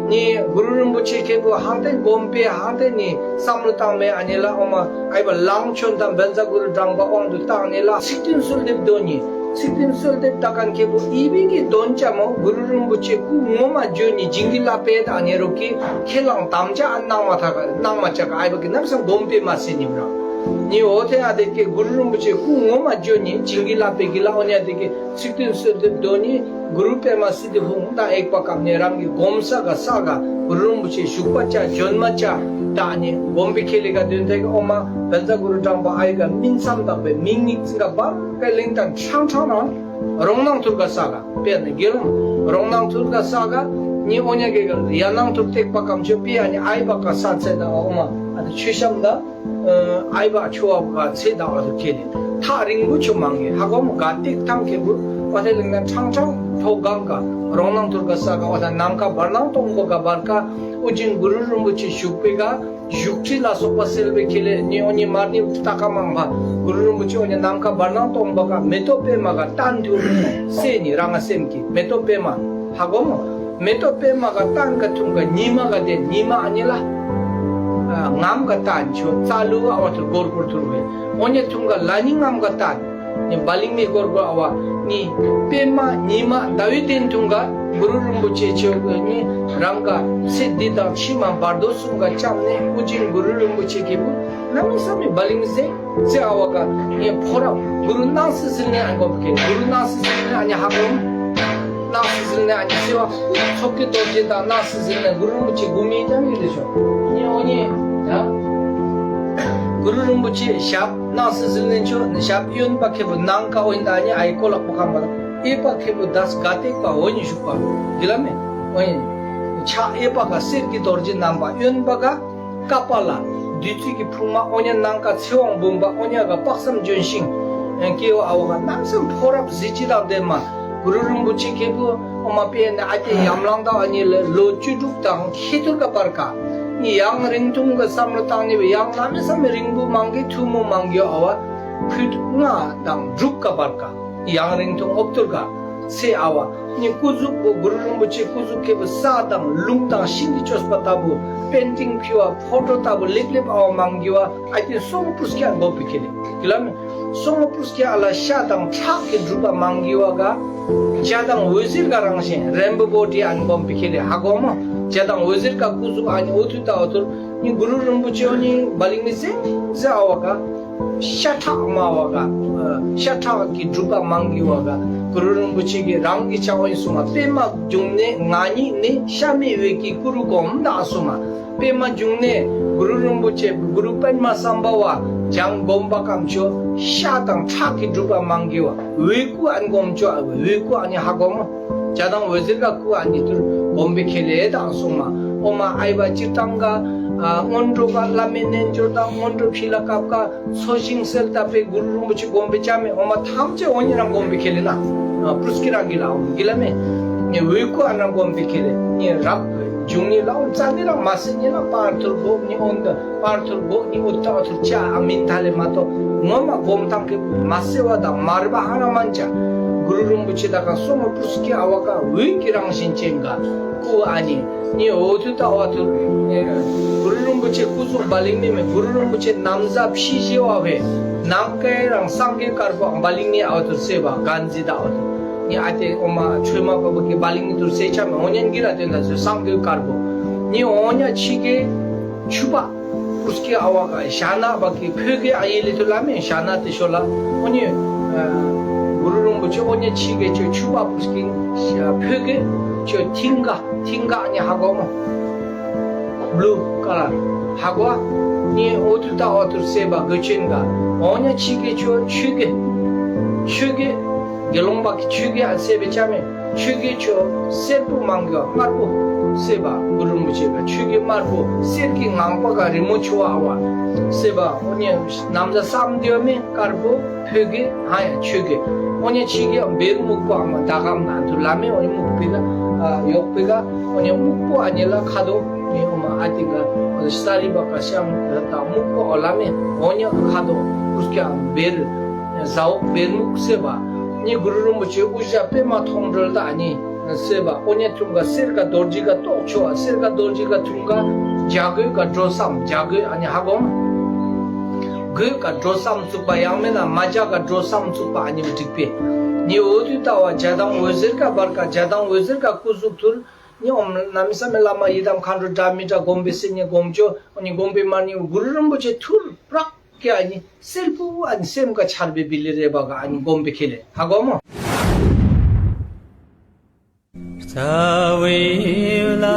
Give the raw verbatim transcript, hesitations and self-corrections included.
ནི་གུ་རུ་རིན་པོ་ཆེ་ཁེ་པོ་ཧང་ཏེ་དགོན་པའི་ཧང་ཏེ་ནི་བསམ་བློ་བཏང་མེད། ཨ་ནི་ལ་ཨོ་མ་ཨའི་བ་གླང་ཆེན་དང་བཛྲ་གུ་རུ་བགྲང་པ་དབང་དུ་བཏང་ནི་ལ་ཚིག་བདུན་གསོལ་འདེབས་དོན་གཉིས། ཚིག་བདུན་གསོལ་འདེབས་ད་གན་ཁེ་པོ་ཨི་བི་གི་དོན་ཅ་མོ་གུ་རུ་རིན་པོ་ཆེ་སྐུ་ངོ་མ་བརྗོད་ནི་བྱིན་གྱིས་བརླབས་པའི་ད་ནི་རོ་ཀི་ཁེ་ལང་དམ་བཅའ་ཨ་གནང་མ་ཐག་གནང་མ་ཅག་ཨའི་བ་གི་ནམ་སང་དགོན་པའི་མ་སེ་ཉིམ་ར་ནི་འོ་ཐེ་ཨ་དེ་ཀེ་གུ་རུ་རིན་པོ་ཆེ་སྐུ་ངོ་མ་བརྗོད་ནི་བྱིན་གྱིས་བརླབས་པའི་གི་ལ་ཨོ་ཉ་དེ་ཀེ་ཚིག་བདུན་གསོལ་འདེབས་དོན་གཉིས། གུ་རུ་པདྨ་སིདྡྷི་ཧཱུྃ་དང་ཨེག་པ་ཀམ་ནས་རང་གི་སྒོམ་ས་ག་ས་ག་གུ་རུ་རིན་པོ་ཆེ་བཞུགས་པ་ཅག་བྱོན་མ་ཅག་ད་ནི་སྒོམ་པའི་ཁེ་ལས་ག་དོན་ཐད་ཀྱི་ཨོ་མ་བཛྲ་གུ་རུ་བགྲང་པ་ཨའི་ག་སྨིན་མཚམས་དག་པའི་མིང་ནི་ཙི་ག་བར་ག་གླིང་དང་ཁྲང་ཁྲང་རང་རོང་ནང་ཐུར་ག་ས་ག་དཔེར་ན་དགེ་སློང་རོང་ནང་ཐུར་ག་ས་ག་ནི་ཨོ་ཉ་གེ་ག་ཡ་ནང་ཐུར་ཏེག་པ་ཀམ་ཆོས་པི་ཨ་ནི་ཨའི་བ་ག་ས་ཚེ་དང་ཨོ་མ་ཨ་ནི་ཆོས་བཤམས་དང་། ཨའི་བ་ཆོ་བ་ག་ཚེ་དང་བ་དུ་ཁེ་ལེ་ཐག་རིང་པོ་ཆོ་མང་གི་ཧ་གོ་མོ་ག་ཏིག་ཐང་ཁེ་བུ་བ་ཐེ་ལིང་ན་ཁྲང་ཁྲང་ཐོ་གང་ག་རོང་ནང་ཐུར་ག་ས་ག་བ་ཐ་ནམ་ཁ་བར་སྣང་སྟོང་པོ་ག་བར་ཀ་ཨོ་རྒྱན་གུ་རུ་རིན་པོ་ཆེ་བཞུགས་པའི་ག་བཞུགས་ཁྲི་ལ་སོགས་པ་སེལ་བའི་ཁེ་ལེ་ནི་ཨོ་ཉི་མར་ནི་ཏ་ཀ་མང་བ་གུ་རུ་རིན་པོ་ཆེ་ཨོ་ཉི་ནམ་ཁ་བར་སྣང་སྟོང་པོ་ག་མེ་ཏོག་པད་མ་ག་ཏན་ཐུ་སེ་ནི་རང་ང་སེམས་ཀྱི་མེ་ཏོག་པད་མ་ཧ་གོ་མོ། མེ་ཏོག་པད་མ་ག་ཏན་ག་ཐུང་ག་ཉི་མ་ག་དེ་ཉི་མ་ཨ་ནི་ལ། ངམ་ག་ཏན་ཆོ་རྩ་ལུ་ཨ་བ་ཐུ་གོར་གོར་ཐུར་བེ། འོ་ཉ་ཐུང་ག་ལ་ཉི་ངམ་ག་ཏན། ནི་བ་ལིང་མི་གོར་གོར་ཨ་བ་ནི། པད་མ་ཉི་མ་ཟླ་བའི་སྟེང་ཐུང་ག་གུ་རུ་རིན་པོ་ཆེ་ཆོ་གི་ནི་རང་ག་ཚེ་འདི་དང་ཕྱི་མ་བར་དོ་གསུམ་ག་བཅམ་ནས་ཨོ་རྒྱན་གུ་རུ་རིན་པོ་ཆེ་གི་བུ་གནམ་མེད་ས་མེད་བ་ལིང་མི་ཟེ། ཚེ་ཨ་བ་ག་ངས་ཕོ་རབ་གུ་རུ་སྣང་སྲིད་ཟིལ་གནོན་ཨན་གོ་བ་ཀེ་གུ་རུ་སྣང་སྲིད་ཟིལ་གནོན་ཨ་ནི་ཧ་གོ། སྣང་སྲིད་ཟིལ་གནོན་ཨ་ནི་སེ་བ་ཚོགས་ཀྱི་རྡོ་རྗེ་དང་སྣང་སྲིད་ཟིལ་གནོན་གུ་རུ་རིན་པོ་ཆེ་དགུ་མིའི་ཀྱང་ཡོད་དེ་ཤོག་ཉེ་འོ་ཉེ་ཡ། གུ་རུ་རིན་པོ་ཆེ་ཞབས་སྣང་སྲིད་ཟིལ་གནོན་ཆོ་ཞབས་གཡོན་པ་ཁེ་བུ་ནང་ཀ་འོ་ཡིན་ད་ཨ་ནི་ཨའི་གོ་ལག་པོ་ཁ་མ་ལ་གཡས་པ་ཁེ་བུ་དས་ག་ཏེག་པ་འོ་ཉི་ཞུགས་པ་འདི་ལ་མེ་འོ་ཉི་ཕྱག་གཡས་པ་ག་གསེར་གྱི་རྡོ་རྗེ་བསྣམས་པ་གཡོན་པ་ག་ཀ་པ་ལ། བདུད་རྩི་གི་ཕུང་མ་ཨོ་ཉ་ནང་ཀ་ཚེ་དབང་འབུམ་པ་ཨོ་ཉ་ག་དཔག་བསམ་ལྗོན་ཤིང་། སྐྱེ་བོ་ཨ་བ་ག་རྣམ་གསུམ་ཕོ་རབ་གཟི་བརྗིད་དང་ལྡན་མ། གུ་རུ་རིན་པོ་ཆེ་ཁེ་བུ་ཨོ་མ་པེ་ནི་ཨ་ཏེ་ཡམ་ལང་དང་ཨ་ཉི་ལ་ལོ་བཅུ་དྲུག་དང་ཁེ་ཐུར་ག་བར་ཀ་ནི་ཡང་རིང་ཐུང་གི་བསམ་བློ་བཏང་ནི་བའི་ཡང་རྣམ་གསུམ་རིང་པོ་མང་གི་ཐུ་མོ་མང་གི་ཨ་བ་ཕུད་ལྔ་དང་དྲུག་ག་བར་ཀ་ཡང་རིང་ཐུང་ཨོབ་ཐུར་ག་ཚེ་ཨ་བ། ནི་སྐུ་གཟུགས་པོ་གུ་རུ་རིན་པོ་ཆེ་སྐུ་གཟུགས་ཁེ་བུ་ས་དང་རླུང་དང་ཤིང་གིས་བཅོས་པ་ལྟ་བུ་པེན་ཏིང་ཕི་བ་ཕོ་ཊོ་ལྟ་བུ་ལེབ་ལེབ་ཨ་བ་མང་གི་བ་ཨ་ཏི་སོང་པུས་ཀྱ་འགོ་པི་ཁེ་ལེ་གི་ལ་མི་སོང་པུས་ཀྱ་ཨ་ལ་ཤ་དང་ཁྲག་གི་སྒྲུབ་པ་མང་གི་བ་ག་ཇ་དང་འོད་ཟེར་ག་རང་བཞིན་རེན་བོ་བོ་ཏི་ཨན་འགོ་པི་ཁེ་ལེ་ཧ་གོ་མོ་ཇ་དང་འོད་ཟེར་ག་སྐུ་གཟུགས་ཨ་ནི་འོ་ཐུ་ཏ་འོ་ཐུར། ནི་གུ་རུ་རིན་པོ་ཆེ་ཨོ་ནི་བ་ལིང་ནི་སེང་ཟེ་ཨ་བ་ག་ཤ་ཁྲག་མ་བ་ག་ཤ་ཁྲག་གི་སྒྲུབ་པ་མང་གི་བ་ག་གུ་རུ་རིན་པོ་ཆེ་གི་རང་གི་ཆ་བ་ཡིན་གསུང་བ་པད་མ་འབྱུང་གནས་ང་ཉིད་ནི་ཤ་མེད་འོད་ཀྱི་སྐུ་རུ་གོམས་དག་གསུང་མ་པད་མ་འབྱུང་གནས་གུ་རུ་རིན་པོ་ཆེ་གུ་རུ་པདྨ་སམ་བྷ་བ་བྱང་སྒོམ་པ་ཀམ་ཆོ་ཤ་དང་ཁྲག་གི་སྒྲུབ་པ་མང་གི་བ་འོད་སྐུ་ཨན་གོམ་ཆོ་འོད་སྐུ་ཨ་ནི་ཧ་གོ་མོ། ཇ་དང་འོད་ཟེར་ག་སྐུ་ཨ་ནི་ཐུར་སྒོམ་པའི་ཁེ་ལེ་དང་གསུང་མ། ཨོ་མ་ཨའི་བ་སྤྱིར་བཏང་ག་སྔོན་འགྲོ་ག་བླ་མའི་རྣལ་འབྱོར་དང་སྔོན་འགྲོ་ཕྱི་ལ་སྐབས་ག་ཚོ་ཞིང་གསལ་བཏབ་པའི་གུ་རུ་རིན་པོ་ཆེ་སྒོམ་པའི་ཆ་མེད་ཨོ་མ་ཐམས་ཅད་འོ་ཉི་རང་སྒོམ་པའི་ཁེ་ལེ་ན་པུས་ཀི་རང་གི་ལ་འོ་གི་ལ་མེ་ནི་འོད་སྐུ་ཨ་རང་སྒོམ་པའི་ཁེ་ལེ་ནི་རབ་འབྱུང་ནི་ལ་འོ་རྩ་ནི་རང་མ་སེ་ནི་ལ་པར་ཐུར་སྒོམ་ནི་འོན་ཏེ། པར་ཐུར་སྒོ་ནི་འུ་ཐག་ཐུར་ཅག་ཨ་མིན་ཐ་ལེ་མ་གཏོགས་ངོ་མ་སྒོམ་ཐང་གི་མ་སེ་བ་དང་མར་བ་ཧ་ར་མན་ཅ། གུ་རུ་རིན་པོ་ཆེ་ད་ག་སོ་མ་པུས་ཀི་ཨ་བ་ཀ་འོད་ཀྱི་རང་བཞིན་ཅན་ག་སྐུ་ཨ་ནི་ནི་འོ་ཐུ་ཏ་བ་ཐུར། གུ་རུ་རིན་པོ་ཆེ་སྐུ་གཟུགས་བ་ལིང་མི་མེ་གུ་རུ་རིན་པོ་ཆེ་ནམ་ཟ་ཕྱི་ཞེ་བ་བེ་ནམ་ཀའི་རང་སངས་རྒྱས་དཀར་པོ་བ་ལིང་མི་ཨ་བ་ཐུར་སེ་བ་གན་ཛི་ད་བ་ཐུར་ནི་ཨ་ཏེ་ཨོ་མ་ཆོས་མ་པ་བ་ཀི་བ་ལིང་མི་ཐུར་སེ་ཆ་མེ་འོ་ཉན་གི་ར་ཏེ་ད་སེ་སངས་རྒྱས་དཀར་པོ་ནི་འོ་ཉ་ཆི་གེ་ཆུ་པ། པུས་ཀི་ཨ་བ་ཀ་ཞྭ་ནག་པ་ཀི་ཕོད་ཀི་ཨ་ཡེ་ལེ་ཐུ་ལ་མེ་ཞྭ་ནག་ཏེ་ཤོ་ལ་ཨོ་ཉེ། གུ་རུ་རིན་པོ་ཆེ་ཨོ་ཉེ་ཆི་གེ་ཆོ་ཆུ་པ་པུས་ཀི་ཕོད་ཀི་ཆོ་ཐིང་ག་ཐིང་ག་ཨ་ཉེ་ཧ་གོ་མོ། བླུ་ཀ་ལ་ཧ་གོ་ཨ་ཉེ་ཨོ་ཐུ་ཏ་ཨོ་ཐུར་སེ་བ་གོ་ཆེན་ག་ཨོ་ཉེ་ཆི་གེ་ཆོ་ཆུ་གེ་ཆུ་གེ་དགེ་སློང་པ་ཀི་ཆུ་གེ་ཨ་སེ་བེ་ཆ་མེ། ཆོས་ཀྱི་ཆོས་སེར་པོ་མང་གི་དམར་པོ་སེ་བ་གུ་རུ་རིན་པོ་ཆེ་ག་ཆོས་ཀྱི་དམར་པོ་སེར་གྱི་ངང་པ་ག་རི་མོ་ཆུ་བ་ཨ་བ་སེ་བ་ཨོ་ཉེ་ནམ་ཟ་བསམ་དེ་བ་མེ་དཀར་པོ་ཕོད་ཀྱི་ཧ་ཡ་ཆོས་ཀྱི་ཨོ་ཉེ་ཆི་གི་བེར་སྨུག་པོ་ཨ་མ་ད་གམ་ན་དུ་ལ་མེ་ཨོ་ཉེ་སྨུག་པི་ག་ཡོག་པི་ག་ཨོ་ཉེ་སྨུག་པོ་ཨ་ཉེ་ལ་ཁ་དོ་ནི་ཨོ་མ་ཨ་ཏི་ག་ས་རི་བ་ཀ་ཤམ་ད་སྨུག་པོ་ཨོ་ལ་མེ་ཨོ་ཉེ་ཁ་དོ་ཀུ་སྐྱ་བེར་ཟ་འོག་བེར་སྨུག་སེ་བ། ནི་གུ་རུ་རིན་པོ་ཆེ་དབུ་ཞྭ་པད་མ་མཐོང་གྲོལ་དང་ནི། གསོལ་བ། ཨོ་ཉེ་ཐུང་ག་གསེར་ག་རྡོ་རྗེ་ག་ཏོག་ཆོ་བ། གསེར་ག་རྡོ་རྗེ་ག་ཐུང་ག་རྒྱ་གོས་ག་གྲོ་སམ། རྒྱ་གོས་ཨ་ནི་ཧ་གོ་མ། གོས་ག་གྲོ་སམ་བཙུགས་པ། ཡང་མིན་ན་མ་རྒྱ་ག་གྲོ་སམ་བཙུགས་པ་ཨ་ནི་འགྲིག་པས། ནི་འོད་དུ་ལྟ་བ་རྒྱ་དང་འོད་ཟེར་ག་འབར་ག་རྒྱ་དང་འོད་ཟེར་ག་སྐུ་གཟུགས་ཐུར། ནི་ཨོམ་གནམ་མེད་ས་མེད་བླ་མ་ཡི་དམ་མཁའ་འགྲོ་སྒྲ་མི་སྒྲ་སྒོམ་པའི་སེམས་ཉིད་སྒོམ་ཆོ། ཨ་ནི་སྒོམ་པའི་མར་ནི་གུ་རུ་རིན་པོ་ཆེ་ཐུར་པྲག་ཀྱ་ཨ་ནི་སེར་པོ་ཨ་ནི་སེམས་ཀ་ཆར་པའི་བི་ལི་རེ་བ་ག་ཨ་ནི་སྒོམ་པའི་ཁེ་ལས་ཧ་གོ་མོ། རྩ་བའི་བླ་